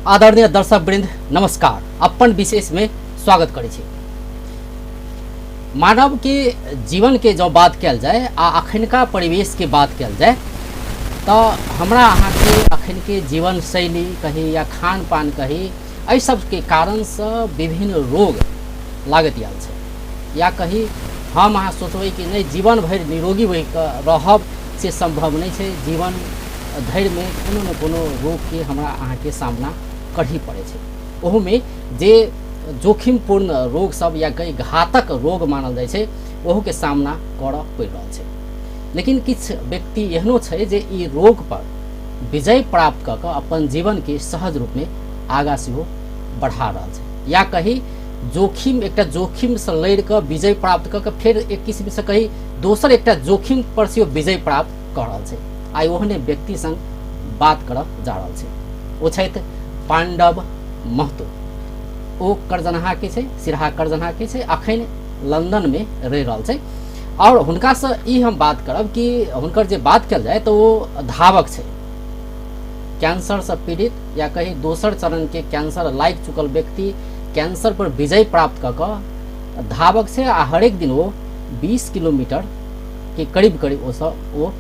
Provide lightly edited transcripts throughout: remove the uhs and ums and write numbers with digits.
आदरणीय दर्शक वृंद नमस्कार। अपन विशेष में स्वागत करै छी। मानव के जीवन के जँ बात कयल जाय आ अखनका परिवेश के बात कयल जाय तो हमरा अहाँ के अखन के जीवन शैली कही या खान पान कही, एहि सब के कारण से विभिन्न रोग लागत आयल छै। या कही हम अहाँ सोचबै कि नहीं जीवन भरि निरोगी होई के रहब से संभव नहीं छै। जीवन धरि में कोनो न कोनो रोग के हमरा अहाँ के सामना करही पड़ै छै। ओहूमे जे जोखिमपूर्ण रोग सब या कई घातक रोग मानल जाइ छै ओहू के सामना करऽ पड़ि रहल छै। लेकिन किछु व्यक्ति एहनो छै जे ई रोग पर विजय प्राप्त कऽ कऽ अपन जीवन के सहज रूप में आगाँ सेहो बढ़ा रहल छै। या कही जोखिम एकटा जोखिम से लड़ि कऽ विजय प्राप्त कऽ कऽ फेर एक किस्म से कही दोसर एकटा जोखिम पर सेहो विजय प्राप्त कऽ रहल छै। आइ ओहने व्यक्ति संग बात करऽ जा रहल छै। ओ छथि पांडव महतो। ओ करजनहा के छै, सिरहा करजनहा के छै, अखन लंदन में रहि रहल छै। और हुनका से ई हम बात करब कि हुनकर जे बात कयल जाय तो ओ धावक छै, कैंसर से पीड़ित या कहीं दोसर चरण के कैंसर लागि चुकल व्यक्ति कैंसर पर विजय प्राप्त कऽ कऽ धावक छै। आ हरेक दिन ओ 20 किलोमीटर के करीब करीब ओ सब ओ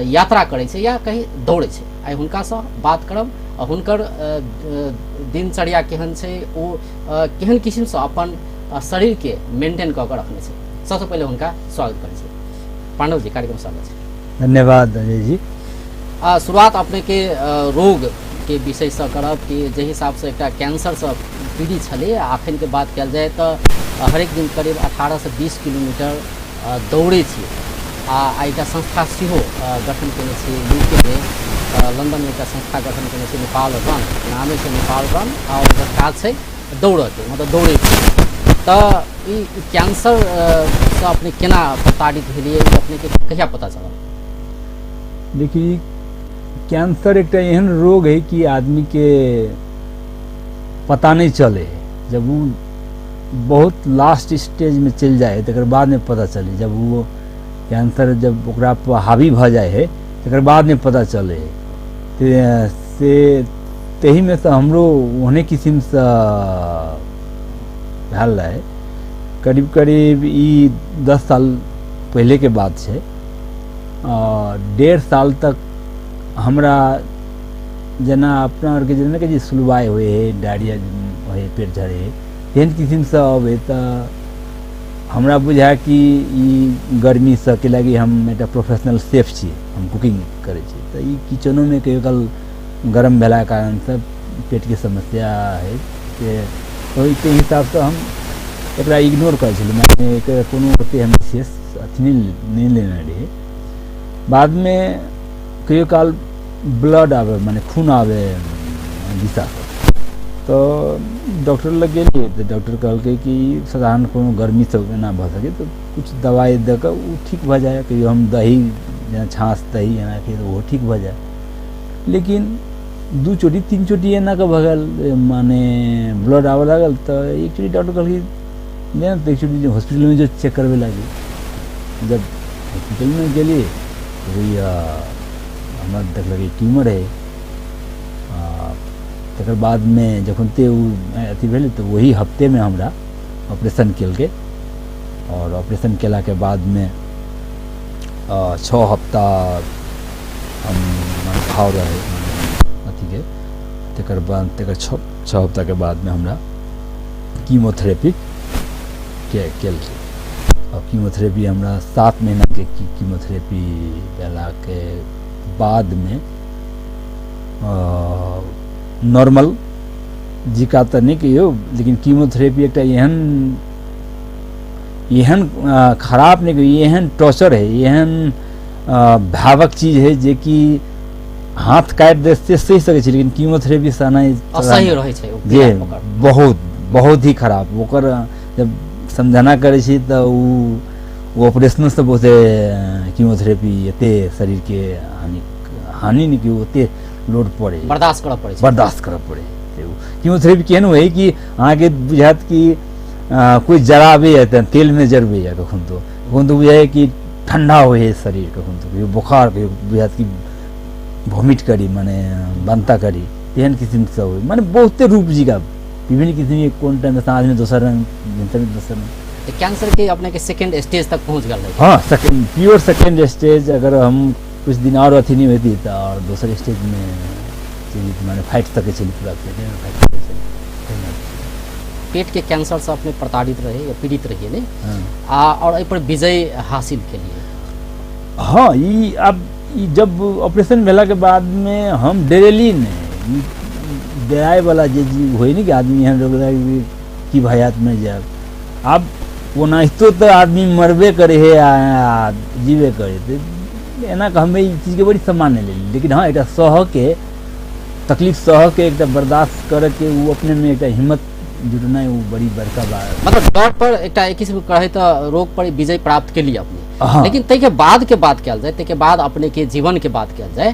यात्रा करै छै या कहीं दौड़ै छै। आइ हुनकासँ बात करब आ हुनकर दिनचर्या केहन छै, ओ केहन किसिमसँ अपन शरीरके मेंटेन कऽ कऽ रखने छै। सबसँ पहिले हुनका स्वागत करै छी। पांडव जी, कार्यक्रम स्वागत छै। धन्यवाद अजय जी। शुरुआत अपने के रोग के विषय से करब कि जाहि हिसाब से एकटा कैंसर से पीड़ित छलै, अखन के बात कयल जाय तऽ हरेक दिन करीब 18 से 20 किलोमीटर दौड़ै छी आ एकटा संस्था सेहो गठन केने छी यूके में, लंदन में एकटा संस्था गठन केने छी नेपाल रन, नामे छै नेपाल रन, आ ओकर काज छै दौड़के, मतलब दौड़ै छी। तऽ ई कैंसर से अपने केना प्रताड़ित भेलियै, ई अपने के कहिया पता चलल? देखिए, कैंसर एकटा एहन रोग है कि आदमी के पता नहीं चले है। जब वो बहुत लास्ट स्टेज में चल जाए तकर बाद में पता चले। जब वो कैंसर जब ओकरा पर हावी भ जाए है तकर बाद में पता चले है। से तही में से हमरो ओहने किस्म से भेल रहे। करीब करीब ई 10 साल पहले के बात है। 1.5 साल तक हमरा जेना अपना आरके जेना कि सुलवाइ होइ है, डायरिया होइ, पेट झड़े है, तेहन किस्मसँ अबै तऽ हमरा बुझाय कि ई गर्मीसँ के लागि हम एकटा प्रोफेशनल सेफ छी, हम कुकिंग करै छी, तऽ ई किचनोमे कहियो काल गरम भेलाके कारणसँ पेटके समस्या है। से ओहिके हिसाबसँ हम एकरा इग्नोर करै छलियै, माने एकर कोनो ओतेक हम विशेष अथी नहि लेने रहियै। बादमे कहियो काल ब्लड आबै, माने खून आबै दिशासँ, तऽ डॉक्टर लग गेलियै तऽ डॉक्टर कहलकै कि साधारण कोनो गर्मीसँ एना भऽ सकै तऽ किछु दवाइ दऽ कऽ ओ ठीक भऽ जाय। कहियो हम दही जेना छाँछ दही एना खेबै तऽ ओहो ठीक भऽ जाय। लेकिन 2 चोटी 3 चोटी एना कऽ भऽ गेल, माने ब्लड आबऽ लागल। तऽ एक चोटी डॉक्टर कहलकै नहि, तऽ एक चोटी हॉस्पिटलमे जो चेक करबै लागी। जब हॉस्पिटलमे गेलियै तऽ भैया हमरा देखलकै ट्यूमर है। तकर बादमे जखन ते ओ अथी भेलै तऽ वही हफ्तेमे हमरा ऑपरेशन केलकै। और ऑपरेशन केलाके बादमे 6 हफ्ता हम घाव रहे अथीके, तकर बाद तकर 6 हफ्ताके बादमे हमरा कीमोथेरेपी केलकै। और कीमोथेरेपी हमरा 7 महीनाके कीमोथेरेपी देलाके बादमे नॉर्मल जिका तऽ नहि कहियौ, लेकिन कीमोथेरेपी एकटा एहन एहन खराब नहि कहियौ, एहन टॉर्चर है, एहन भावक चीज है जे कि हाथ काटि दे से सहि सकै छै, लेकिन कीमोथेरेपी से नहि असह्य रहै छै जे बहुत बहुत ही खराब। ओकर जब समझाना करै छी तऽ ओ ऑपरेशनसँ बहुते कीमोथेरेपी एते शरीरके हानि हानि नहि कि ओते लोड पड़े, बर्दाश्त करऽ पड़ै छै, बर्दाश्त करऽ पड़े। कीमोथेरेपी केहन होइ कि अहाँके बुझायत कि कोइ जराबैए तऽ तेलमे जरबैए, कखन तो कखन तो बुझाइए कि ठंडा होइ है शरीर, कखन तो कहियो बोखार, कहियो बुझायत कि वोमिट करी, माने बान्ता करी। तेहन किसिमसँ होइ, माने बहुते रूप जिका विभिन्न किसिमके, कोन टाइममे साँझमे दोसर रङ्ग, भिनसरमे दोसर रङ्ग। तऽ कैंसर के अपने के सेकेंड स्टेज तक पहुँच गेल रही? हाँ, सेकेंड, प्योर सेकेंड स्टेज। अगर हम कुछ दिन और अथी नहीं होती तऽ और दोसर स्टेजमे चलि, माने फाटि सकै छलै, पूरा पेटेमे फाटि सकै छलै। पेट के कैंसर से अपने प्रताड़ित रहे या पीड़ित रहिए ने? हाँ। आ और एहि पर विजय हासिल केलिए? हाँ, ई आब ई जब ऑपरेशन भेलाके बादमे हम डरेली नहि। ई डरायवला जे जीव होइ ने कि आदमी एहन रोग लागि की भयात मरि जायब। आब ओनाहितो तऽ आदमी मरबे करे है आ जीबे करे, तऽ एना कऽ हम ई चीजके बड़ी सामान्य लेली। लेकिन हाँ, एकटा सहके तकलीफ, सहके एकटा बर्दाश्त करऽके ओ अपनेमे एकटा हिम्मत जुटनाइ ओ बड़ी बड़का बात। मतलब डर पर एकटा एक किस्म कहे तऽ रोग पर विजय प्राप्त केलिए अपने। हाँ। लेकिन ताहिके बाद के बात कयल जाय, ताहिके बाद अपने के जीवन के बात कयल जाय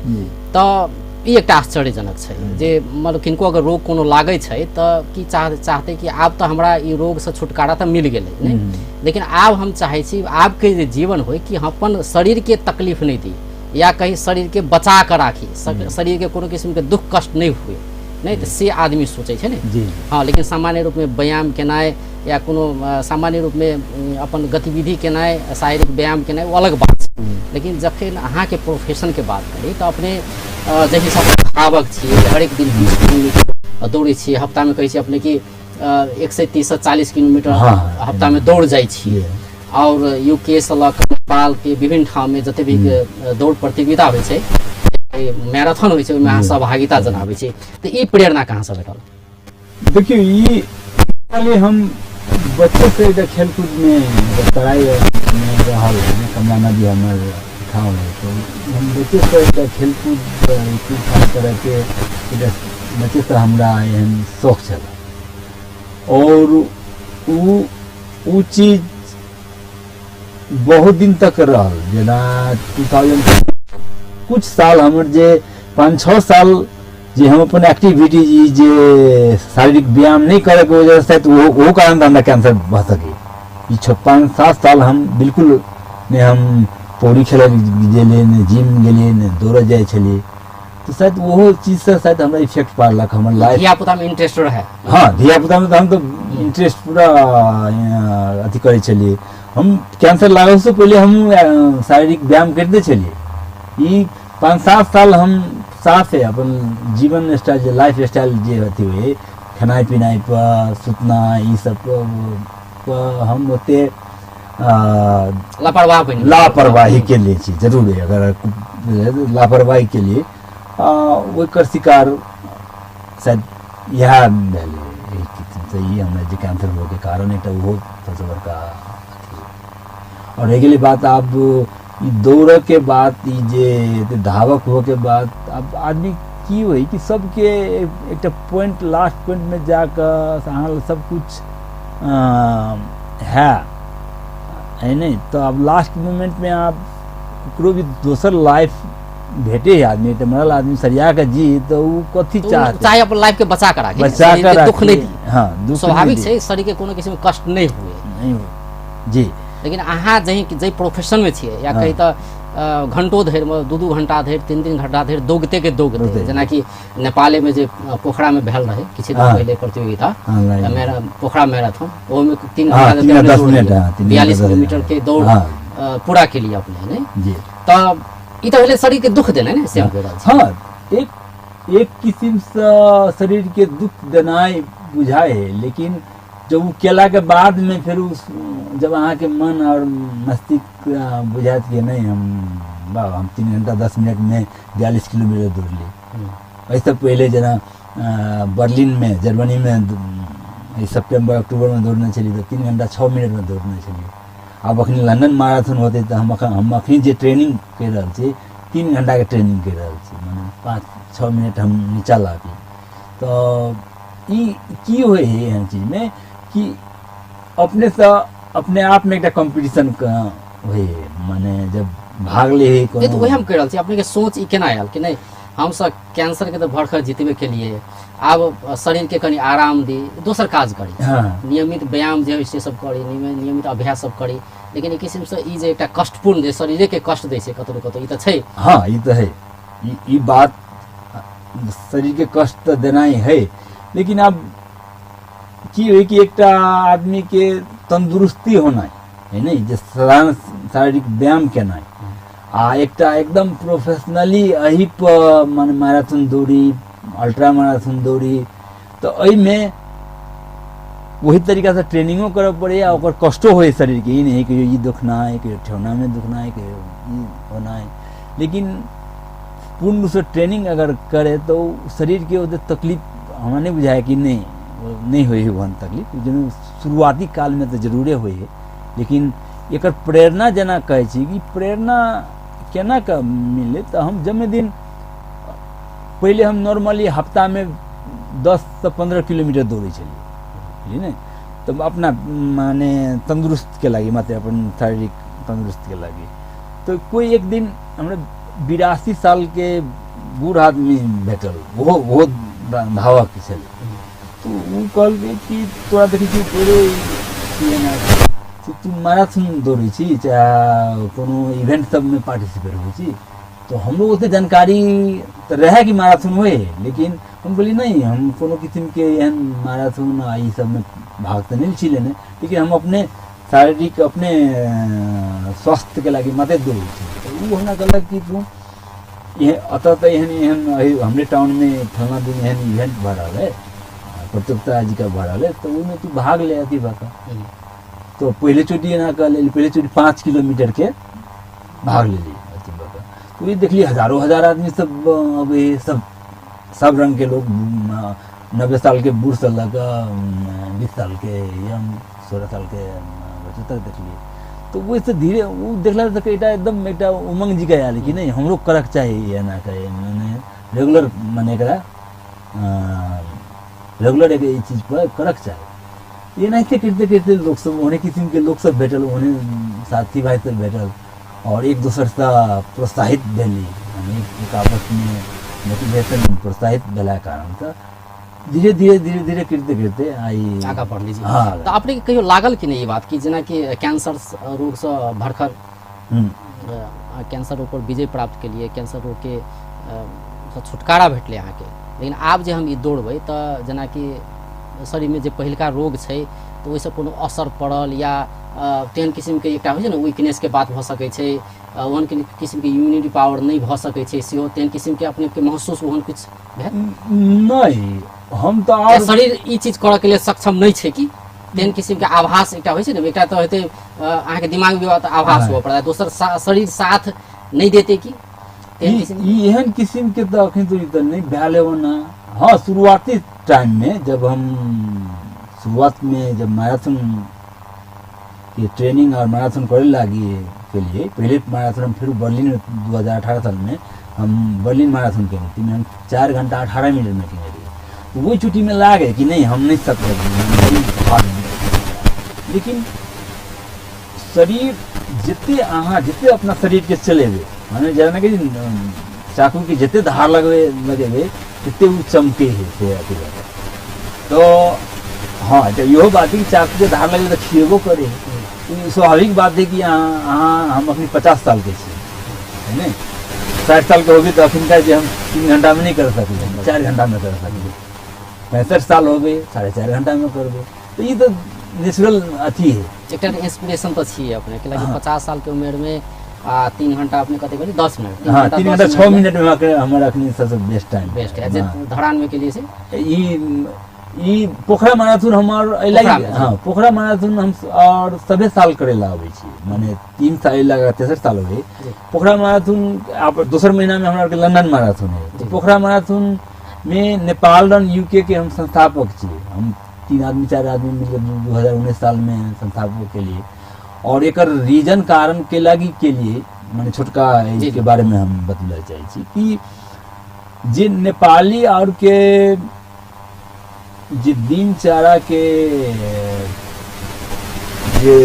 तऽ ई एकटा आश्चर्यजनक छै जे मतलब किनको अगर रोग कोनो लागै छै तऽ की चाहतै कि आब तऽ हमरा ई रोगसँ छुटकारा तऽ मिल गेलै ने, लेकिन आब हम चाहै छी आबके जे जीवन होइ कि हम अपन शरीरके तकलीफ नहि दी या कहीं शरीरके बचा कऽ राखी, शरीरके कोनो किस्मके दुःख कष्ट नहि हुए, नहि तऽ से आदमी सोचै छै ने? जी। हँ, लेकिन सामान्य रूपमे व्यायाम केनाइ या कोनो सामान्य रूपमे अपन गतिविधि केनाइ, शारीरिक व्यायाम केनाइ ओ अलग बात छै। लेकिन जखन अहाँके प्रोफेशनके बात करी तऽ अपने जाहि हिसाबसँ धावक छी, हरेक दिन 20 किलोमीटर दौड़ै छी हफ्तामे, कहै छी अपने कि 130 से 40 किलोमीटर हफ्तामे दौड़ जाइ छी और यूके से लऽ कऽ नेपालके विभिन्न ठाममे जते भी दौड़ प्रतियोगिता होइ छै, मैराथन होइ छै, ओहिमे अहाँ सहभागिता जनाबै छी, तऽ ई प्रेरणा कहाँसँ भेटल? देखियौ, ई पहले हम बच्चे से एकटा खेलकूद में, मतलब तराई में रहल है, कमला नदी हमर ठाउँ है, तो हम बच्चे से एकटा खेलकूद कूद करैके एकटा बच्चे से हमरा एहन शौक छल और उ चीज बहुत दिन तक रहल। जेना 2000 कुछ साल हमर जे 5-6 साल जे हम अपन एक्टिविटी जे शारीरिक व्यायाम नहि करैके वजह से ओहो कारण हमरा कैंसर भऽ सकै। ई 6, 5, 7 साल हम बिल्कुल नहि हम पौड़ी खेलै गेलियै, नहि जिम गेलियै, नहि दौड़ऽ जाइ छलियै, तऽ शायद ओहो चीजसँ शायद हमरा इफेक्ट पड़लक हमर लाइफ। धिया पुतामे इंटरेस्ट रहे? हाँ, धिया पुतामे तऽ हम तऽ इंटरेस्ट पूरा अथी करै छलियै। हम कैंसर लागलसँ पहिले हम शारीरिक व्यायाम करिते छलियै। ई 5-7 साल हम साफे अपन जीवन स्टाइल जे लाइफ स्टाइल जे अथी होइ, खेनाइ पिनाइ पर, सुतनाइ, ई सब पर हम ओते लापरवाह बनि लापरवाही के लिए छी जरूर, अगर लापरवाही के लिए ओकर शिकार शायद इएह भेलै। एहि किसिमसँ ई हमरा जे कैंसर होबऽके कारण एकटा ओहो सबसँ बड़का अथी। और रहि गेलै बात आब ई दौड़ऽके बात, ई जे धावक होके बात, आब आदमी की होइ कि सबके एकटा पॉइंट, लास्ट पॉइंटमे जाकऽ अहाँ सब कुछ है है नहि, तऽ आब लास्ट मोमेंटमे आप ककरो भी दोसर लाइफ भेटे है, आदमी एकटा मरल आदमी सरिया कऽ जी तऽ ओ कथी चाहतै? चाहे अपन लाइफ के बचा कर राखी, बचा शरीर कऽ के दुख नहीं राखी। दी। हाँ, दुख नहीं स्वाभाविक दी। छै, शरीर के कोनो किसिम के कष्ट नहीं हुए। नहीं हुए जी। लेकिन अहाँ जहि जाहि प्रोफेशनमे छियै या कही तऽ घंटो धरि, मतलब 2-2 घंटा धरि, 3-3 घंटा धरि दौगते के दौगते, दौगते। जेनाकि नेपालेमे जे पोखरामे भेल रहै किछु दिन पहिले प्रतियोगिता पोखरा मैराथन, ओहिमे 3 घंटा तीन घंटा 10 मिनट, हाँ, 3 42 घंटा 10 किलोमीटर के दौड़ पूरा केलिए अपने ने? जी। तऽ ई तऽ भेलै शरीर के दुख देनाइ ने, से हम कहि रहल छी। हाँ, एक एक किसिमसँ शरीर के दुख देनाइ बुझाइ है, लेकिन जब ओ केला के बाद में फिर उस जब अहाँके मन और मस्तिष्क बुझायत कि नहीं, हम वाह, हम 3 घंटा 10 मिनट में 42 किलोमीटर दौड़ली। एहिसँ पहिले जेना बर्लिनमे, जर्मनीमे एहि सेप्टेम्बर अक्टूबरमे दौड़ने छलियै तऽ 3 घंटा 6 मिनटमे दौड़ने छलियै। आब अखन लंदन मैराथन होतै तऽ हम अखन जे ट्रेनिंग करि रहल छी, 3 घंटाके ट्रेनिंग करि रहल छी, मने 5-6 मिनट हम नीचा लाबी। तऽ ई की होइ है एहन चीजमे कि अपनेसँ अपने आपमे एकटा कॉम्पिटिशन होइ है, माने जब भाग ले है नहीं तऽ कोनो वही हम कहि रहल छी, अपने के सोच ई केना आयल कि नहि, हमसब कैंसर के तऽ भरखर जीतबे केलिए, आब शरीर के कनि आराम दी, दोसर काज करी, नियमित व्यायाम जे होइ से सब करी, नियमित अभ्यास सब करी। लेकिन एक किसिमसँ ई जे एकटा कष्टपूर्ण जे शरीरे के कष्ट दै छै कतौ ने कतौ, ई तऽ छै। हाँ, ई तऽ है। ई बात शरीरके कष्ट तऽ देनाइ है, लेकिन आब की होइ कि एकटा आदमीके तन्दुरुस्ती होनाइ है ने, जे साधारण शारीरिक व्यायाम केनाइ आ एकटा एकदम प्रोफेशनली एहि पर माने मैराथन दौड़ी, अल्ट्रा मैराथन दौड़ी, तऽ एहिमे ओही तरीकासँ ट्रेनिंगो करऽ पड़ैए आ ओकर कष्टो होइ शरीरके। ई नहि है कहियो ई दुखनाइ, कहियो ठेहुनामे दुखनाइ, कहियो ई होनाइ, लेकिन पूर्ण रूपसँ ट्रेनिंग अगर करे तऽ ओ शरीरके ओते तकलीफ हमरा नहि बुझाइ कि नहि नहि होइ है ओहन तकलीफ। जेना शुरुआती कालमे तऽ जरूरे होइ है, लेकिन एकर प्रेरणा जेना कहै छी कि प्रेरणा केना कऽ मिललै, तऽ हम जमे दिन पहिले हम नॉर्मली हफ्तामे 10 से 15 किलोमीटर दौड़ै छलियै, बुझलियै ने, तऽ अपना माने तन्दुरुस्तके लागि मात्र, अपन शारीरिक तन्दुरुस्तके लागि। तऽ कोइ एक दिन हमरा 82 सालके बूढ़ आदमी भेटल, ओहो ओहो धावक छलै, तऽ ओ कहलकै कि तोरा देखै छियौ तोरे तू मैराथन दौड़ै छी चाहे कोनो इवेंट सबमे पार्टिसिपेट होइ छी। तऽ हमरो ओते जानकारी तऽ रहै कि मैराथन होइ है, लेकिन हम कहलियै नहि, हम कोनो किसिमके एहन मैराथन आ ई सबमे भाग तऽ नहि छी लेने, लेकिन हम अपने शारीरिक अपने स्वास्थ्यके लागि मात्रै दौड़ै छी। तऽ ओ हमरा कहलक कि तू एतऽ तऽ एहन एहन हमरे टाउनमे फलना दिन एहन इवेंट भऽ रहल है, प्रतियोगिता जी का भऽ रहल है, तऽ ओहिमे तू भाग ले अथी भऽ कऽ। तऽ पहिले चोटी एना कऽ लेली, पहिले चोटी 5 किलोमीटरके भाग लेली अथी भऽ कऽ। तऽ देखली हजारो हजार आदमी सब अबै, सब सब रंगके लोग, 90 सालके बूढ़सँ लऽ कऽ 20 सालके यंग, 16 सालके बच्चो तक देखलियै। तऽ ओहिसँ धीरे ओ देखला तऽ एकटा एकदम एकटा उमंग जी के आयल कि नहि हमरो करक चाही एना के, मने रेगुलर, मने एकरा रेगुलर एक ई चीज पर करक चाही। एनाहिते करिते करिते लोक सब ओहने किसिमके लोक सब भेटल, ओहने साथी भाई सब भेटल और एक दोसरसँ प्रोत्साहित भेली, एक आपसमे मोटिवेशन प्रोत्साहित भेला कारणसँ धीरे धीरे धीरे धीरे करिते करिते आइ आगाँ बढ़ली जी। हाँ। तऽ अपने के कहियो लागल कि नहि ई बात कि जेनाकि कैंसर रोगसँ भरखर कैंसर रोग पर विजय प्राप्त केलिए, कैंसर रोगके सँ छुटकारा भेटलै अहाँके, लेकिन आब जे हम ई दौड़बै तऽ जेनाकि शरीरमे जे पहिलका रोग छै तऽ ओहिसँ कोनो असर पड़ल या तेहन किसिमके एकटा होइ छै ने वीकनेसके बात भऽ सकै छै, ओहन किसिमके इम्यूनिटी पावर नहि भऽ सकै छै, सेहो तेहन किसिमके अपनेके महसूस ओहन किछु भेल? नहि, हम तऽ या शरीर ई चीज करऽके लेल सक्षम नहि छै कि तेहन किसिमके आभास एकटा होइ छै ने, एकटा तऽ हेतै अहाँके दिमाग भी आभास हुअ पड़त, दोसर शरीर साथ नहि देतै कि तेहन किसिम? ई एहन किसिमके तऽ अखन तऽ नहि भेल है ओना। हाँ, शुरुआती टाइममे जब हम शुरुआतमे जब मैराथन के ट्रेनिंग और मैराथन करे लागी के लिए पहले मैराथन हम फिर बर्लिन में 2018 साल में हम बर्लिन मैराथन केने थी, हम 4 घंटा 18 मिनट में केने रहिए। वही छुट्टी में लागे कि नहीं हम नहीं सकते, लेकिन शरीर जिते अहाँ जिते अपना शरीर के चलेबे, माने जेना कि चाकू के जिते धार लगबे लगेबे तते उ चमके है से अथी भऽ जायत। तो हाँ, तऽ इहो बात है कि चाकू के धार लगेबे तऽ खिएबो करे है, ई स्वाभाविक बात है कि अहाँ हम अखनी 50 साल के छी है ने, 60 साल के होबे तऽ अखनका जे हम 3 घंटा में नहीं कर सकली, 4 घंटा में कर सकली, 65 साल हो गए 4.5 घंटा में करबे, तऽ ई तऽ नेचुरल अथी है। एकटा इंस्पिरेशन तऽ छियै अपने के, लेकिन 50 साल के उम्र में आ 3 घंटा अपने कते कहली 10 मिनट, हाँ, 3 घंटा 6 मिनट में हमर अखनी सबसे बेस्ट टाइम बेस्ट है। जे धरान में के लिए से ई पोखरा मैराथन हमर एहि लागि, हाँ पोखरा मैराथन हम और सभे साल करे ला आबै छी, माने 3 साल लगा तेसर साल हो गई पोखरा मैराथन। आप दोसर महीना में हमरा लंदन मैराथन है, तो पोखरा मैराथन में नेपाल रन यूके के हम संस्थापक छी, हम 3 आदमी 4 आदमी मिलकर 2019 साल में संस्थापक के लिए, और एक रीजन कारण के लागी के लिए माने छोटका के बारे में हम बतबै चाहै छी कि जे नेपाली और के जे दिनचारा के जे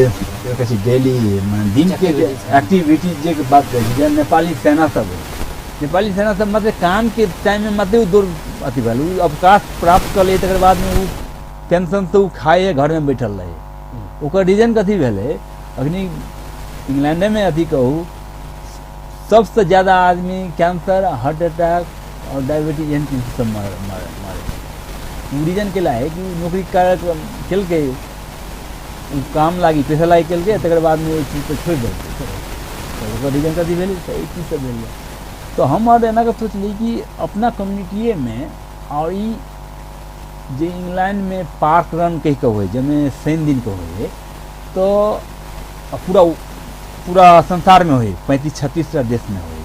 कहै छै डेली माने दिन के एक्टिविटी जे बात कहै छै, जेना नेपाली सेना सब है, नेपाली सेना सब मतलब काम के टाइम में मतलब दौड़ अथी भेल, ओ अवकाश प्राप्त कर ले तकर बाद में ओ पेंशन से ओ खाए घर में बैठल रहे। ओकर रीजन कथी भेलै, अखनी इंग्लैंडे में अथी कहू सबसे ज्यादा आदमी कैंसर, हार्ट अटैक, और डायबिटीज एहन चीज सब मारे मारे मारे ओ रीजन के है कि उ नौकरी कार्यक्रम केलकै, ओ काम लागी पैसा लागी केलकै, तकर बादमे ओहि चीजपर छोड़ि देलकै। तऽ ओकर रीजन कथी भेलै? तऽ ई चीज सब भेलै। तऽ हम आर एना कऽ सोचली कि अपना कम्युनिटीएमे, आओर ई जे इंग्लैंडमे पार्क रन कहि कऽ होइ, जाहिमे शनि दिनके होइ हइ, तऽ पूरा पूरा संसारमे होइ, 35-36 टा देशमे होइ।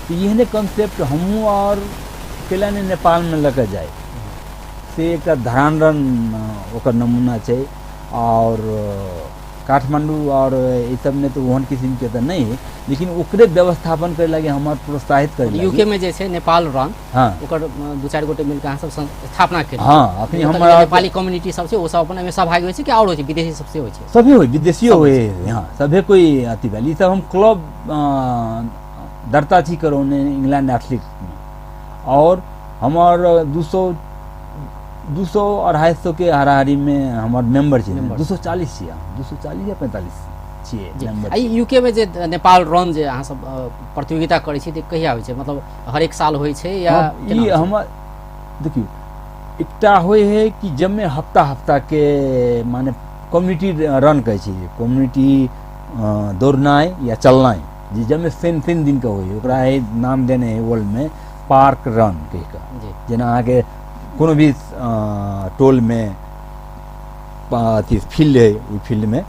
तऽ एहने कॉन्सेप्ट हमहूँ आओर कैला नहि नेपालमे लऽ कऽ जाइ, से एकटा धरान रन ओकर नमूना छै। आओर काठमाण्डू आओर ई सबमे तऽ ओहन किसिमके तऽ नहि है, लेकिन ओकरे व्यवस्थापन करे लागी हमर प्रोत्साहित करे लागी। यूके में जे छै नेपाल रन, हाँ, ओकर 2-4 गोटे मिलके अहाँ सब स्थापना केलियै। हाँ, अखनी ओतऽ हमर नेपाली कम्युनिटी सब छै, ओ सब अपन एहिमे सहभागी होइ छै कि आओर होइ छै, विदेशी सब से होइ छै? सभे होइ, विदेशियो सब होइ, हाँ, सभे कोइ अथी भेल। ई सब हम क्लब दर्ता छी करौने इंग्लैंड एथलीट में, और हमर 200-250 के हाराहारी में हमर मेंबर छै। मेंबर। 240 छियै, 240 या 45 छियै मेंबर। आ ई यूके में जे नेपाल रन जे अहाँ सब प्रतियोगिता करै छी, तऽ कहिया होइ छै? मतलब हरेक साल होइ छै या हाँ, केना ई होइ छै? हमर देखियौ एकटा होइ है कि जबमे हफ्ता हफ्ता के माने कम्युनिटी रन कहै छै, कम्युनिटी दौड़नाइ या चलनाइ, जे जबमे शनि शनि दिन के होइ है, ओकरा है नाम देने है वर्ल्ड में पार्क रन कहि कऽ। जेना अहाँके कोनो भी टोलमे अथी फील्ड है, ओहि फील्डमे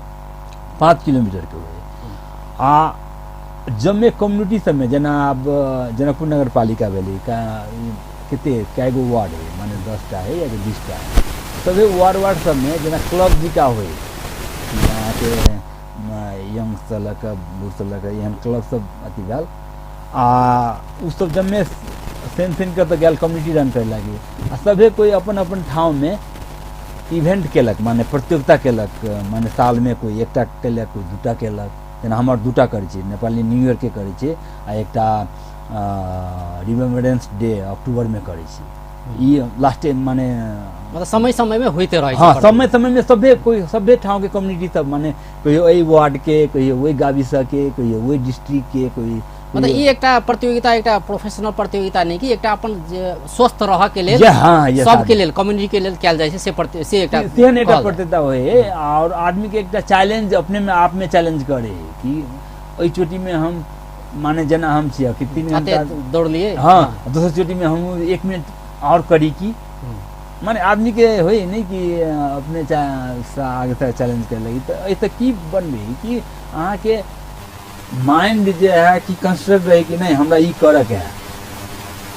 5 किलोमीटरके होइ है। आ जम्मे कम्युनिटी सबमे, जेना आब जनकपुर नगरपालिका भेलै, कते कए गो वार्ड है, माने 10टा है या 20टा है, सभे वार्ड वार्ड सबमे जेना क्लब जिका होइ, अहाँके यंगसँ लऽ कऽ बूढ़सँ लऽ कऽ एहन क्लब सब अथी भेल, आ ओ सब जम्मे शनि शनि कऽ तऽ गेल कम्युनिटी रन करे लागी, आ सभे कोइ अपन अपन ठाँवमे इवेंट केलक, माने प्रतियोगिता केलक, माने सालमे कोइ एकटा केलक, कोइ दूटा केलक। जेना हमर दूटा करै छी, नेपाली न्यू ईयरके करै छी, आ एकटा रिमेम्बरेंस डे अक्टूबरमे करै छी। ई लास्ट माने मतलब समय समय में होइते रहै छै। हाँ, समय समय में सभे कोई सभे ठाँव के कम्युनिटी सब, माने कहियो एहि वार्ड के, कहियो ओहि गाविसा के, कहियो ओहि डिस्ट्रिक्ट के, कोई मतलब ई एकटा प्रतियोगिता, एकटा प्रोफेशनल प्रतियोगिता नहि कि एकटा अपन जे स्वस्थ रहऽ के लेल, हाँ, ये सबके साधन। लेल, कम्युनिटी के लेल कयल जाइ छै, से एकटा सेहन एकटा कहल जाय। प्रतियोगिता होइ है, और आदमी के एकटा चैलेंज अपने में आप में चैलेंज करे है कि एहि चोटी में हम माने जेना हम छियै कि 3 अते घंटा दौड़लियै, हाँ, दोसर चोटी में हम 1 मिनट और करी की, माने आदमी के होइ नहीं कि अपने आगे से चैलेंज करे लगी। तऽ एहिसँ की बनबै कि अहाँके माइंड जे है कि कंस्ट्रक्ट रहे कि नहीं हमरा ई करऽ के है।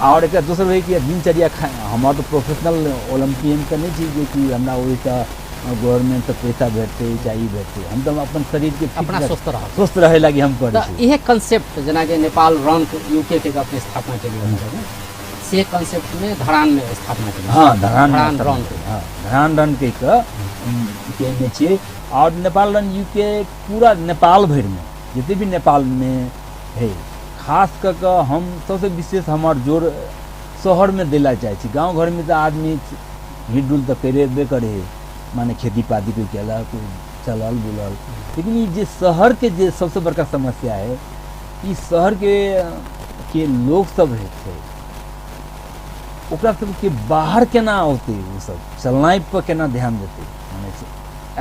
और एक दोसर होइ कि दिनचर्या खा, हमर तऽ प्रोफेशनल ओलम्पियन तऽ नहि छी जे कि हमरा ओहिसँ गवर्नमेंट से पैसा भेटतै चाहे ई भेटतै, हम तऽ अपन शरीर के फिट अपना स्वस्थ रहब, स्वस्थ रहे लागी हम करै तऽ छी। इहे कंसेप्ट जेना कि नेपाल रन यूके के अपने स्थापना केलियै, से कंसेप्ट में धरान में स्थापना केलियै। हाँ, धरान में धरान स्थापना रन। केलियै। हाँ, धरान रन कहि कऽ केने छियै। और नेपाल रन यूके पूरा नेपाल भरिमे जते भी नेपालमे है, खास कऽ कऽ हम सबसँ विशेष हमर जोर शहरमे दै चाहै छी। गाँव घरमे तऽ आदमी हिडुल तऽ करेबे करे है, माने खेती पाती कोइ केलक, कोइ चलल बुलल, लेकिन ई जे शहरके जे सबसँ बड़का समस्या है, ई शहरके के लोक सब है छै, ओकरा सबके बाहर केना औतै, ओ सब चलनाइ पर केना ध्यान देतै, माने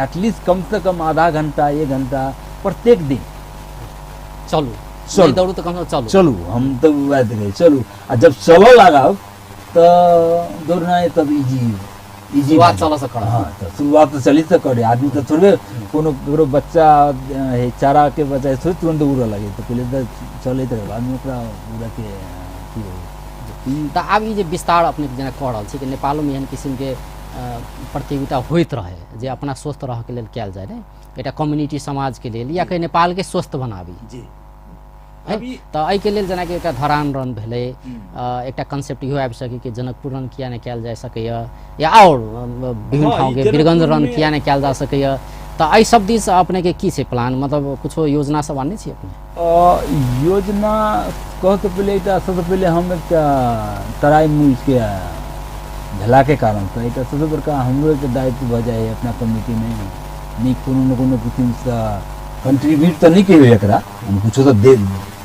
एटलीस्ट कम से कम आधा घंटा 1 घंटा प्रत्येक दिन चलू, चलू। नहि दौड़ू तऽ कम से कम चलू, चलू, हम तऽ वएह देखै चलू। आ जब चलऽ लागब तऽ दौड़नाइ तब इजी इजी शुरुआत चलऽ से करब। हाँ, तऽ शुरुआत तऽ चली से करे आदमी, तऽ थोड़बे कोनो ककरो बच्चा है, चारा के बच्चा थोड़े तुरंत उड़ऽ लगे, तऽ पहिले तऽ चलैत रहै, बादमे ओकरा उड़ऽके अथी होइ। तऽ आब ई जे विस्तार अपने जेना कऽ रहल छी कि नेपालोमे एहन किसिमके प्रतियोगिता होइत रहे जे अपना स्वस्थ रहऽके लेल कयल जाय ने, एकटा कम्युनिटी समाजके लेल या कहीं नेपालके स्वस्थ बनाबी जी। तऽ एहिके लेल जेनाकि एकटा धरान रन भेलै, एकटा कंसेप्ट इहो आबि सकै कि जनकपुर रन किया नहि कयल जा सकैए, या आओर विभिन्न हाँ, ठाउँके ई वीरगंज रन जनकपुरमे किया नहि कयल जा सकैए। तऽ एहि सब दिस अपनेके की छै प्लान, मतलब कुछो योजना सब आनने छी अपने? योजना कहऽ पहिले एकटा सबसँ पहिले हम एकटा तराई न्यूजके भेलाके कारणसँ एकटा सबसँ बड़का हमरो एकटा दायित्व भऽ जाइ है अपना कम्युनिटीमे, नहि कोनो ने कोनो किसिमसँ कंट्रीब्यूट तऽ नहि कहियौ एकरा, हम कुछो तऽ दे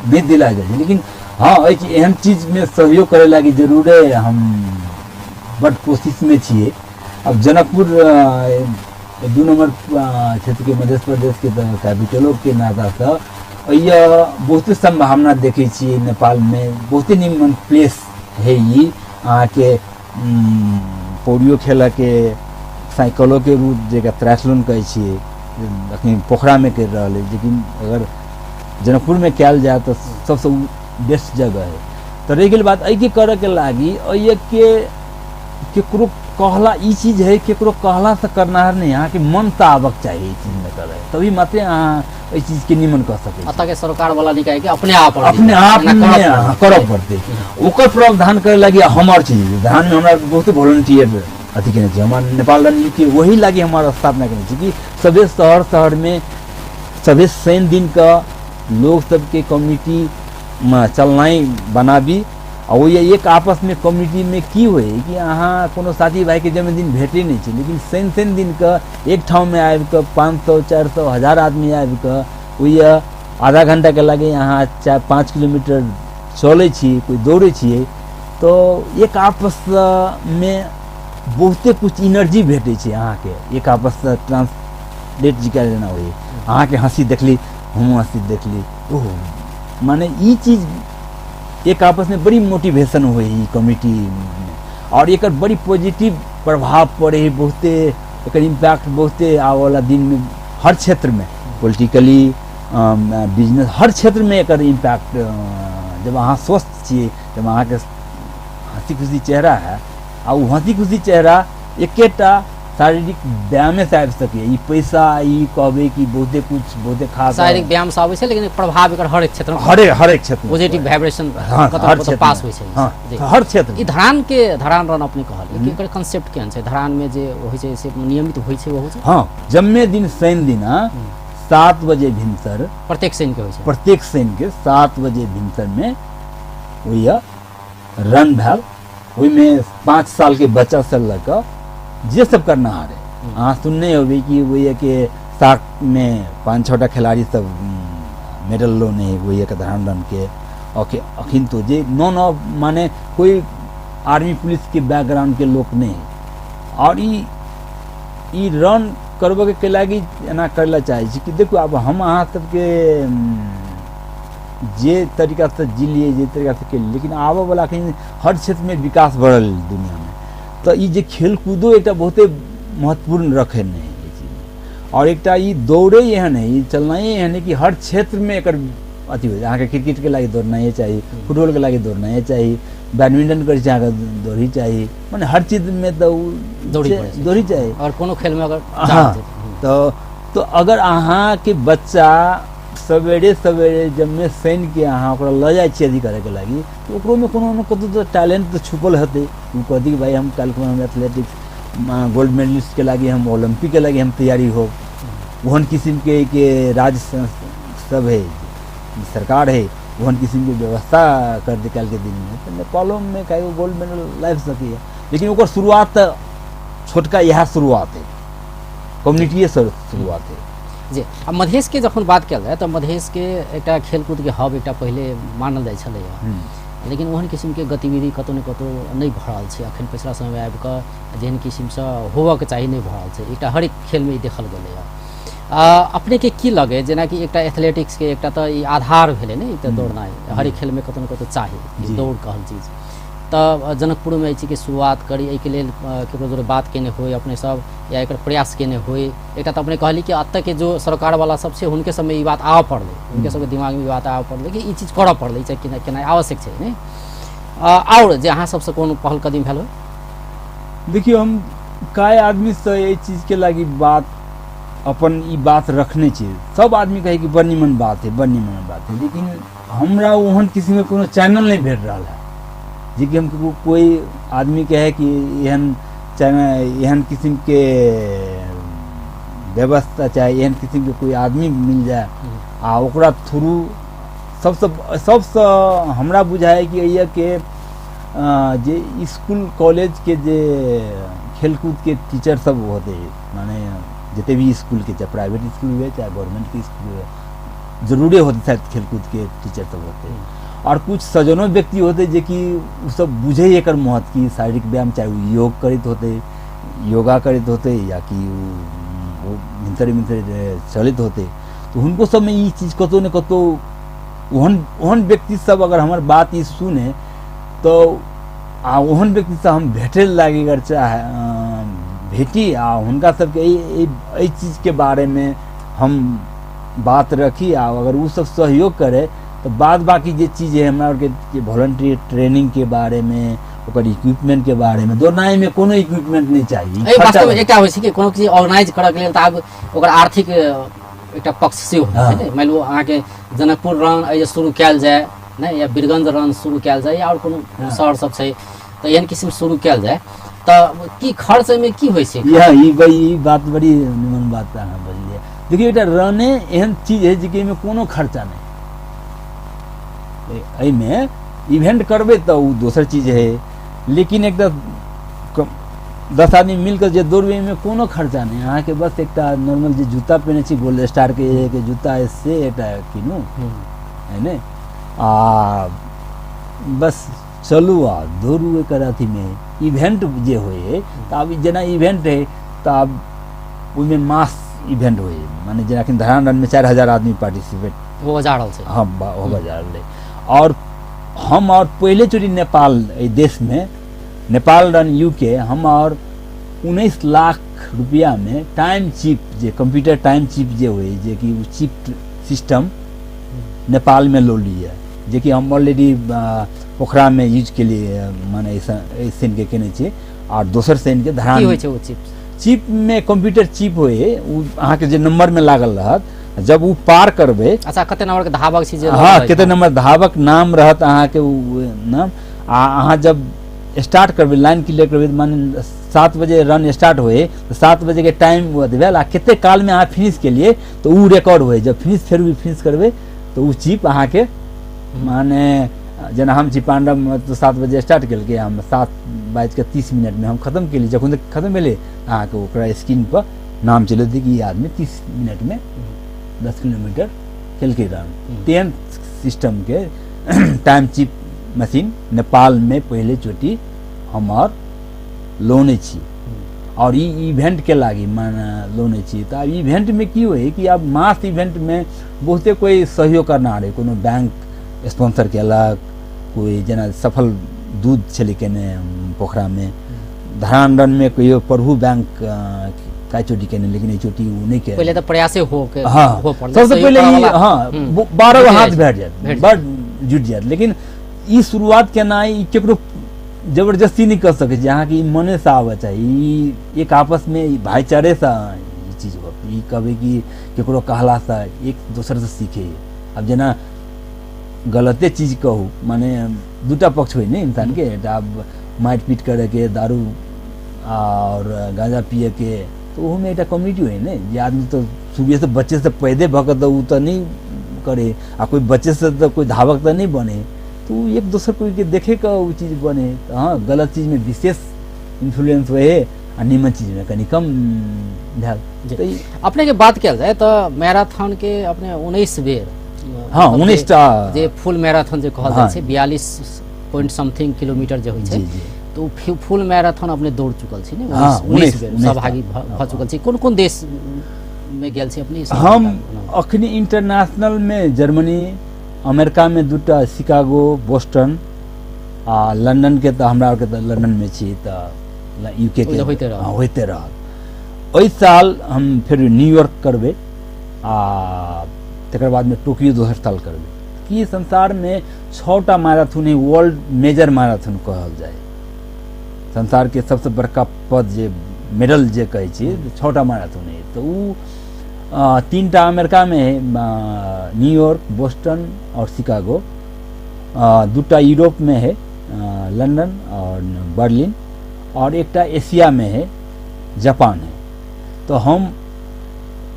नहि दिला जाइ छै, लेकिन हाँ, एहन चीजमे सहयोग करे लागी जरूरे हम बड कोशिशमे छियै। अब जनकपुर 2 नंबर क्षेत्र के मध्य प्रदेश के तऽ कैपिटलो के नातासँ एहिया बहुते संभावना देखै छियै। नेपालमे बहुते निमन प्लेस है ई, अहाँके पौड़ियो खेलऽके, साइकिलोके रूट जेकरा ट्रायथलॉन कहै छियै, अखन पोखरामे करि रहल है, लेकिन अगर जनकपुरमे कयल जाय तऽ सबसँ बेस्ट जगह है। तऽ रहि गेल बात एहिके करऽके लागी, एहिके केकरो कहला ई चीज है, केकरो कहलासँ करनाहर नहि, अहाँके मन तऽ आबक चाही ई चीजमे करे, तभी मात्रे अहाँ एहि चीजके निमन कऽ सकै छी। एतऽ के सरकार वाला निकाय के अपने आप अपने आप करऽ पड़तै, ओकर प्रावधान करे लागी हमर चीज धानमे हमरा बहुत वॉलंटियर अथी केने छी। हमर नेपाल रणनीति के वही लागी हमर स्थापना केने छी कि सभे शहर शहरमे सभे शनि दिन के लोग सबके कम्युनिटी में चलनाइ बनाबी। आ ओहि एक आपसमे कम्युनिटीमे की होइ कि अहाँ कोनो साथी भाइके जन्मदिन भेटै नहि छै, लेकिन शनि शनि दिनके एक ठाममे आबिकऽ 500 400 1000 आदमी आबिकऽ ओहि आधा घंटाके लागी अहाँ 4-5 किलोमीटर चलै छी, कोइ दौड़ै छियै, तऽ एक आपसमे बहुते कुछ एनर्जी भेटै छै अहाँके। एक आपससँ ट्रांसलेट जिका जेना होइ, अहाँके हँसी देखली, हमहूँ हँसी देखली, ओहो माने ई चीज एक आपसमे बड़ी मोटिवेशन होइ ई कम्युनिटीमे, और एकर बड़ी पॉजिटिव प्रभाव पड़े है, बहुते एकर इम्पैक्ट बहुते आबऽवला दिनमे हर क्षेत्रमे, पोलिटिकली, बिजनेस, हर क्षेत्रमे एकर इम्पैक्ट। जब अहाँ स्वस्थ छियै, जब अहाँके हँसी खुशी चेहरा है, आ ओ हँसी खुशी चेहरा एकेटा शारीरिक व्यायामे से आबि सकैए। ई पैसा ई कहबै कि बहुते कुछ बहुते खास शारीरिक व्यायाम से आबै छै, लेकिन प्रभाव एकर हरेक क्षेत्र में हरेक क्षेत्र में पॉजिटिव वाइब्रेशन हाँ, हर क्षेत्र पास होइ छै। हाँ, हर क्षेत्र। ई धरान के धरान रन अपने कहलियै कि एकर कंसेप्ट केहन छै? धरान में जे होइ छै से नियमित होइ छै ओहो छै? हाँ, जम्मे दिन शनि दिना 7 बजे भिनसर प्रत्येक शनि के होइ छै, प्रत्येक शनि के 7 बजे भिनसर में ओहिया रन भेल। ओहिमे 5 साल के बच्चा से लऽ कऽ जे सब करनाहार है, अहाँ सुनने होबै कि ओहिया के साक में 5-6 टा खिलाड़ी सब मेडल लोने है ओहिया के धरान रन के। अखिन तो जे 9 माने कोई आर्मी पुलिस के बैकग्राउंड के लोग नहीं है। और ई रन करबऽ के लागी एना करे ला चाहै छी कि देखू आब हम अहाँ सबके जे तरीकासँ जिलियै, जे तरीकासँ केलियै, लेकिन आबऽ वाला अखन हर क्षेत्रमे विकास बढ़ल दुनियामे, तऽ ई जे खेलकूदो एकटा बहुते महत्वपूर्ण रखै नहि है एहि चीजमे। और एकटा ई दौड़े एहन है, ई चलनाइए एहन है कि हर क्षेत्रमे एकर अथी होइ। अहाँके क्रिकेटके लागि दौड़नाइए चाही, फुटबॉलके लागि दौड़नाइए चाही, बैडमिंटन करै छी अहाँके दौड़ी चाही, मने हर चीजमे तऽ ओ दौड़ी चाही। और कोनो खेलमे अगर हाँ, तो अगर अहाँके बच्चा सवेरे सवेरे जम्मे शनि के अहाँ ओकरा लऽ जाइ छियै अथी करैके लागि, तऽ ओकरोमे कोनो ने कतहु तऽ टैलेंट तऽ छुपल हेतै। ओ कहतै कि भाइ हम काल्हि हम एथलेटिक्स गोल्ड मेडलिस्टके लागि, हम ओलम्पिकके लागि हम तैयारी हो। ओहन किसिमके के राज्य सब है, सरकार है, ओहन किसिमके व्यवस्था कर दे काल्हिके दिनमे, तऽ नेपालोमे काल्हि गोल्ड मेडल लाबि सकैए। लेकिन ओकर शुरुआत तऽ छोटका इएह शुरुआत है, कम्युनिटीएसँ शुरुआत है। जी, आ मधेशके जखन बात कयल जाय तऽ मधेशके एकटा खेलकूदके हब एकटा पहिले मानल जाइ छलैए, लेकिन ओहन किसिमके गतिविधि कतहु ने कतहु नहि भऽ रहल छै। अखन पछिला समयमे आबि कऽ जेहन किसिमसँ होबऽके चाही नहि भऽ रहल छै, एकटा हरेक खेलमे ई देखल गेलैए। अपनेके की लगै, जेनाकि एकटा एथलेटिक्सके एकटा तऽ ई आधार भेलै ने, एकटा दौड़नाइ हरेक खेलमे कतहु ने कतहु चाही दौड़ कहल चीज, तऽ जनकपुरमे एहि चीजके शुरुआत करी, एहिके लेल ककरो जोरे बात केने होइ अपने सब या एकर प्रयास केने होइ? एकटा तऽ अपने कहली कि एतऽ के जो सरकारवाला सब छै हुनके सबमे ई बात आबऽ पड़लै, हुनके सबके दिमागमे ई बात आबऽ पड़लै कि ई चीज करऽ पड़लै, ई चीज केनाइ आवश्यक छै ने। आओर जे अहाँ सबसँ कोनो पहल कदमी भेल होइ? देखियौ, हम काय आदमीसँ एहि चीजके लागि बात अपन ई बात रखने छी, सब आदमी कहै कि बड़ निमन बात है, बड़ निमन बात है, लेकिन हमरा ओहन किसिमके कोनो चैनल नहि भेट रहल है जेकि हम कोई आदमी कहे कि एहन चैनल, एहन किसिमके व्यवस्था चाहे एहन किसिमके कोई आदमी मिल जाए आ ओकरा थ्रू सबसँ हमरा बुझाइ कि एहिके जे स्कूल कॉलेजके जे खेलकूदके टीचर सब होते, माने जते भी स्कूल के, चाहे प्राइवेट स्कूल हुए चाहे गवर्नमेंट के स्कूल हुए, जरूरे होते शायद खेलकूद के टीचर सब होते। आओर कुछ सजनो व्यक्ति होतै जेकि ओसब बुझै एकर महत्व कि शारीरिक व्यायाम, चाहे ओ योग करैत होतै, योगा करैत होतै, या कि ओ भिनसरे भिनसरे चलैत होतै, तऽ हुनको सबमे ई चीज कतहु ने कतहु ओहन ओहन व्यक्ति सब अगर हमर बात ई सुने तऽ आ ओहन व्यक्तिसँ हम भेटै लागी अगर चाहे भेटी आ हुनका सबके एहि एहि चीजके बारेमे हम बात रखी आ अगर ओ सब सहयोग करे तऽ बाद बाकी जे चीज है हमरा आरके वॉलंटियर ट्रेनिंगके बारेमे, ओकर इक्विपमेंटके बारेमे, दौड़नाइमे कोनो इक्विपमेंट नहि चाही। एहि वास्तवमे एकटा होइ छै कि कोनो चीज ऑर्गेनाइज करऽके लेल तऽ आब ओकर आर्थिक एकटा पक्ष सेहो होइ छै ने। मानि लियौ अहाँके जनकपुर रन एहि जे शुरू कयल जाय नहि, या बीरगंज रन शुरू कयल जाय, या आओर कोनो शहर सब छै तऽ एहन किसिम शुरू कयल जाय तऽ की खर्च एहिमे की होइ छै? यह ई ई बात बड़ी निमन बात अहाँ बजलियै। देखियौ, एकटा रने एहन चीज है जेकि एहिमे कोनो खर्चा नहि। एहिमे इवेंट करबै तऽ ओ दोसर चीज है, लेकिन एकटा 10 आदमी मिलकर जे दौड़बै एहिमे कोनो खर्चा नहि। अहाँके बस एकटा नॉर्मल जे जूता पहिने छी, गोल्ड स्टार के जूता है से एकटा कीनू है ने, आ बस चलू आ दौड़ू। एकर अथीमे इवेंट जे होइ है तऽ आब जेना इवेंट है तऽ आब ओहिमे मास इवेंट होइ है, माने जेना एखन धरान रनमे 4000 आदमी पार्टिसिपेट हो जा रहल छै। हाँ, हो जा रहल है। और हम और पहिले चोटि नेपाल एहि देशमे नेपाल रन यूके हम और 19 लाख रुपैआमे टाइम चिप जे कंप्यूटर टाइम चिप जे होइ जेकि ओ चिप सिस्टम नेपालमे लौलियै, जेकि हम ऑलरेडी पोखरामे यूज केलियै, माने एहि शनिके केने छियै आओर दोसर शनिके की धरान। होइ छै ओ चिप? चिपमे कंप्यूटर चिप होइ है, ओ अहाँके जे नंबरमे लागल रहत, जब ओ पार करबै। अच्छा, कते नंबर के धावक छी जे हाँ, कते नंबर धावक नाम रहत अहाँके ओ नाम, आ अहाँ जब स्टार्ट करबै, लाइन क्लियर करबै, माने 7 बजे रन स्टार्ट होए तऽ 7 बजेके टाइम भेल आ कते कालमे अहाँ फिनिश केलियै तऽ ओ रिकॉर्ड होए। जब फिनिश फेर भी फिनिश करबै तऽ ओ चिप अहाँके, माने जेना हम छी पांडव तऽ 7 बजे स्टार्ट केलकै, हम 7:30 में हम खत्म केलियै। जखन तक खत्म भेलै अहाँके ओकरा स्क्रीन पर नाम चलि जेतै कि ई आदमी 30 मिनटमे 10 किलोमीटर केलकै रन। तेहन सिस्टमके टाइम चिप मशीन नेपालमे पहिले चोटि हमर लौने छी और ई इवेंट के लागी माने लौने छी। तऽ आब इवेंटमे की होइ कि आब मास इवेंटमे बहुते कोइ सहयोग करना रहै, कोनो बैंक स्पॉन्सर केलक, कोइ जेना सफल दूध छलै केने पोखरामे, धरान रनमे कहियो प्रभु बैंक काय चोटी केने, लेकिन एहि चोटी ओ नहि केने। पहिले तऽ प्रयासे हो के हाँ, हो पड़लै। सबसे सहयोग पहिले करऽ ई वाला, हाँ, 12 जुटि हाथ जाइ छै। भेट जायत, भेट बड जुटि जायत। लेकिन ई शुरुआत केनाइ ई केकरो जबरदस्ती नहि कऽ सकै छी, अहाँके ई मनेसँ आबऽ चाही। ई एक आपसमे ई भाईचारेसँ ई चीज होत। ई कहबै कि केकरो कहलासँ एक दोसरसँ सीखे। आब जेना गलते चीज कहू, माने दूटा पक्ष होइ ने इंसानके, एकटा आब मारि पीट करैके, दारू आओर गाँजा पियैके, तऽ ओहोमे एकटा कम्युनिटी होइ ने, जे आदमी तऽ शुरुएसँ बच्चेसँ पैदे भऽ कऽ तऽ ओ तऽ नहि करे आ कोइ बच्चेसँ तऽ कोइ धावक तऽ नहि बने, तऽ ओ एक दोसर कोइके देखे कऽ ओ चीज बने। तऽ हँ, गलत चीजमे विशेष इन्फ्लुएंस होइ है आ नीमन चीजमे कनि कम भेल। तऽ अपने के बात कयल जाय तऽ मैराथन के अपने 19 बेर हाँ, मतलब 19 टा जे फुल मैराथन जे कहल जाइ हाँ। छै, 42 पॉइंट समथिंग किलोमीटर जे होइ छै, जी जी तऽ ओ फुल मैराथन अपने दौड़ चुकल छी ने? हाँ, 19 बेर 19 सहभागी भऽ चुकल छी। कोन कोन देश मे गेल छी अपने? ई सब हम बताबू। अखनी इंटरनेशनल में जर्मनी, अमेरिका में दूटा, शिकागो, बोस्टन आ लंदन के, तऽ हमरा आरके तऽ लंदन में छी तऽ यूके ओ के तऽ होइते रहल। हाँ, होइते रहल। ओहि साल हम फेर न्यूयॉर्क करबै आ तकर बादमे टोक्यो दोसर साल करबै। कि संसारमे 6टा मैराथन है, वर्ल्ड मेजर मैराथन कहल जाय, संसार के सबसे बड़का पद जे मेडल जे कहै छी, 6टा मैराथन है। तऽ ओ 3टा अमेरिकामे है, न्यूयॉर्क, बोस्टन और शिकागो, दूटा यूरोपमे है, लंदन और बर्लिन, और एकटा एशियामे है, जापान है। तऽ हम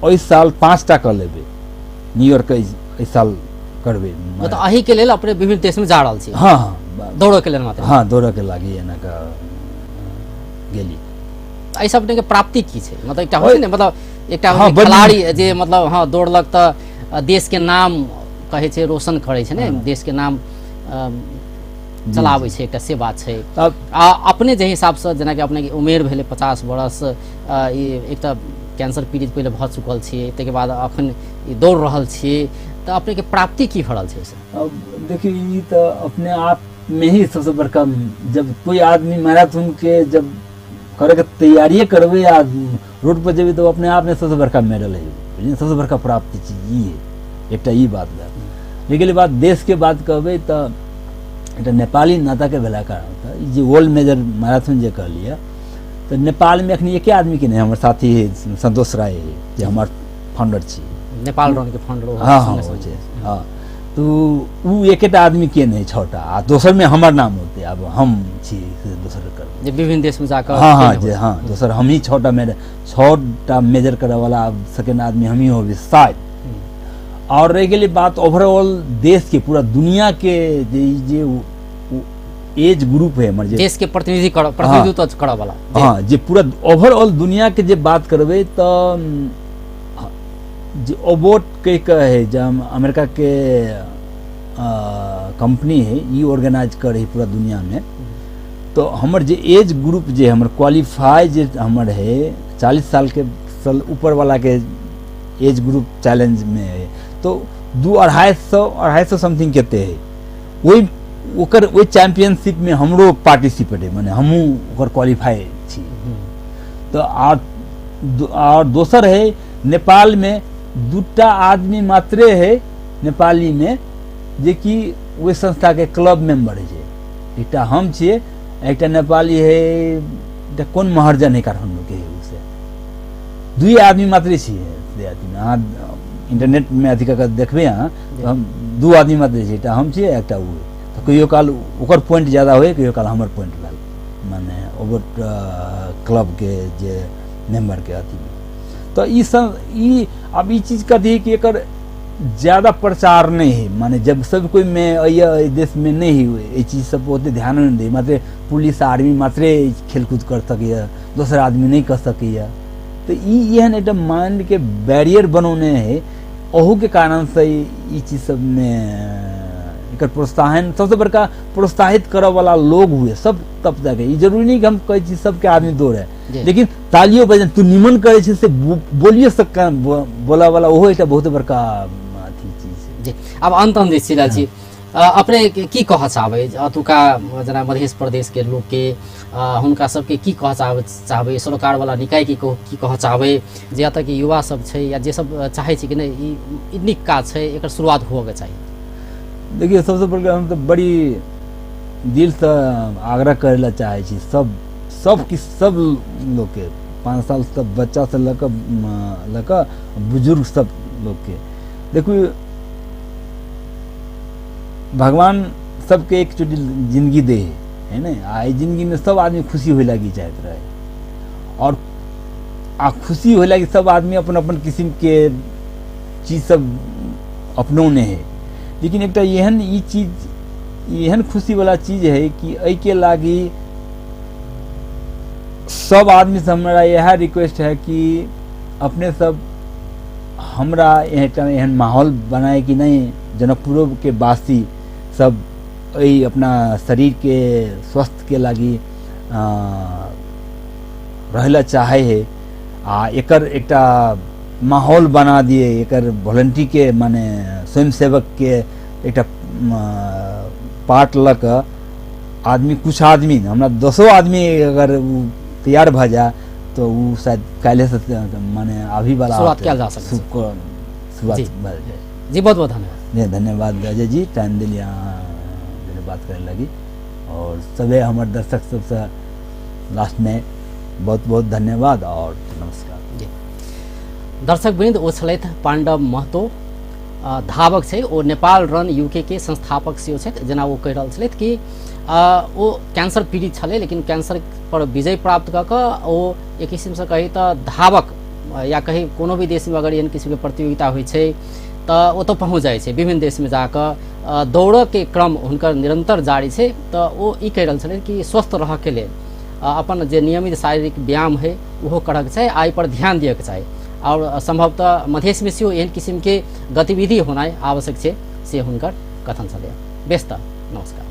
एहि साल 5टा कऽ लेबै, न्यूयॉर्क एहि साल करबै। मतलब अही के लेल अपने विभिन्न देश में जा रहल छी? हाँ हाँ। दौड़ऽ के लेल मात्र? हाँ, दौड़ऽके लागि एना कऽ गेली। एहि सब अपने के प्राप्ति की छै? मतलब एकटा होइ छै ने, मतलब एकटा होइ हाँ, छै बड खिलाड़ी जे मतलब हाँ दौड़लक तऽ देश के नाम कहै छै रोशन करै छै ने, देश के नाम चलाबै छै, एकटा से बात छै। आ अपने जे हिसाबसँ जेनाकि अपनेके उमेर भेलै 50 बरस, ई एकटा कैंसर पीड़ित पहिले भऽ चुकल छियै, ताहिके बाद अखन ई दौड़ रहल छियै, तऽ अपनेके प्राप्ति की भऽ रहल छै एहिसँ? अब देखियौ, ई तऽ अपने आप में ही सबसे बड़का, जब कोई आदमी मैराथन के जब करे के तैयारिये करबै आ रोड पर जेबै तऽ अपने आप में सबसे बड़का मेडल है, बुझलियै? सबसे बड़का प्राप्ति चीज ई है, एकटा ई बात भेल। लेकिन बात देश के बात कहबै तऽ एकटा नेपाली नाताके भेला कारण तऽ ई जे वर्ल्ड मेजर मैराथन जे कहलियै तऽ नेपालमे एखन एके आदमीके नहि, हमर साथी है संतोष राय है जे हमर फाउंडर छी, नेपाल रन के फाउंडर। हाँ हाँ, ओ छै। हाँ, तो उ एकेटा आदमी के नहि, 6टा, आ दोसरमे हमर नाम होतै। आब हम छी से दोसर करबै जे विभिन्न देशमे जाकऽ। हाँ हाँ, जे हाँ, दोसर हमही 6टा मेजर, 6टा मेजर करऽ वाला आब सेकेंड आदमी हमही होबै शायद। और रहि गेलै बात ओवरऑल देश के, पूरा दुनिया के जे जे एज ग्रुप है हमर, जे देश के प्रतिनिधि कर, प्रतिनिधित्व करऽ वाला। हाँ, जे पूरा ओवरऑल दुनिया के जे बात करबै तऽ जे ओबोट कहि कऽ है, जे अमेरिका के कंपनी है, ई ऑर्गेनाइज करे है पूरा दुनिया में, तो हमर जे एज ग्रुप जे हमर क्वालिफाई जे हमर है 40 साल के साल ऊपर वाला के एज ग्रुप चैलेंज में है, तो दू अढ़ाई सौ, 250 समथिंग कते है, ओहि ओकर ओहि चैंपियनशिप में हमरो पार्टिसिपेट है, माने हमहूँ ओकर क्वालिफाई छी। तऽ आर दोसर है नेपाल में 2टा आदमी मात्रे है नेपाली में जेकि ओहि संस्था के क्लब मेंबर है, एकटा हम छियै, एकटा नेपाली है, एकटा कोन महर्जन है काठमांडू के है, उसे 2 आदमी मात्रे छियै। अहाँ इंटरनेट में अथी कऽ के देखबै अहाँ, तऽ हम 2 आदमी मात्रे छियै, एकटा हम छियै, एकटा उ है। तऽ कहियो काल ओकर पॉइंट ज्यादा होइ, कहियो काल हमर पॉइंट भेल, माने ओकर क्लब के जे मेंबर के अथी में। तऽ ई सब ई आब ई चीज कथी कि एकर ज्यादा प्रचार नहीं है, माने जब सब कोई में एहि देश में नहीं है एहि चीज सब ओते ध्यान नहीं दे, मात्र पुलिस आर्मी मात्रे खेलकूद कर सकैए, दोसर आदमी नहीं कर सकैए। तऽ ई एहन एकटा माइंड के बैरियर बनौने है, ओहू के कारण से ई चीज सब में एकर प्रोत्साहन सबसे बड़का प्रोत्साहित करऽ वाला लोग हुए सब तब तक। ई जरूरी नहीं कि हम कहै छी सबके आदमी दौड़े, लेकिन तालियो बजन तू निमन करै छै से बोलियो सब बोला वाला ओहो एकटा बहुत बड़का अथी चीज छै। जी, आब अंत हम दिस चलि छी, अपने की कहऽ चाहबै अतुका जेना मध्य प्रदेश के लोक के, हुनका सबके की कहऽ चाहबै, सरोकार वाला निकाय के की कहऽ चाहबै जे एतऽ के युवा सब छै या जे सब चाहै छै कि नहि ई नीक काज छै, एकर शुरुआत हुअके चाही? देखियौ, सबसँ बड़का हम तऽ बड़ी दिलसँ आग्रह करै लए चाहै छी सब सब कि सब लोकके, 5 साल सब बच्चासँ लऽ कऽ बुजुर्ग सब लोकके। देखू, भगवान सबके एक चोटी जिंदगी दे है ने, आ एहि जिंदगीमे सब आदमी खुशी होय लागी चाहैत रहे, और आ खुशी होय लागी सब आदमी अपन अपन किस्मके चीज सब अपनौने है, लेकिन एकटा एहन ई चीज एहन खुशी वाला चीज है कि एहिके लागी सब आदमी से हमरा इएह रिक्वेस्ट है कि अपने सब हमरा एकटा एहन माहौल बनाए कि नहीं जनकपुरो के वासी सब एहि अपना शरीर के स्वस्थ के लागी रहै लए चाहे है, आ एकर एकटा माहौल बना दिए, एकर वॉलंटियर के माने स्वयंसेवक के एकटा पार्ट लऽ कऽ आदमी, कुछ आदमी हमरा 10 आदमी अगर उ तैयार भऽ जाए तो उ शायद काल्हि से माने अभी वाला शुरुआत कयल जा सकै छै। शुरुआत भऽ जाए। जी, बहुत बहुत धन्यवाद। जी, धन्यवाद अजय जी, टाइम दिलियै अहाँ बात करे लगी, और सभे हमर दर्शक सबसँ लास्ट में बहुत बहुत धन्यवाद और नमस्कार। जी दर्शक वृंद, ओ छलथि पांडव महतो, धावक छै, ओ नेपाल रन यूके के संस्थापक सेहो छथि। जेना ओ कहि रहल छलथि कि ओ कैंसर पीड़ित छलै, लेकिन कैंसर पर विजय प्राप्त कऽ कऽ ओ एक किसिमसँ कही तऽ धावक या कही कोनो भी देशमे अगर एहन किसिमके प्रतियोगिता होइ छै तऽ ओतऽ पहुँच जाइ छै, विभिन्न देशमे जाकऽ दौड़ऽके क्रम हुनकर निरन्तर जारी छै। तऽ ओ ई कहि रहल छलै कि स्वस्थ रहऽके लेल अपन जे नियमित शारीरिक व्यायाम है ओहो करऽके चाही, आ एहिपर ध्यान दिअके चाही, आओर सम्भवतः मधेशमे सेहो एहन किसिमके गतिविधि होनाइ आवश्यक छै, से हुनकर कथन छलै। बेस, तऽ नमस्कार।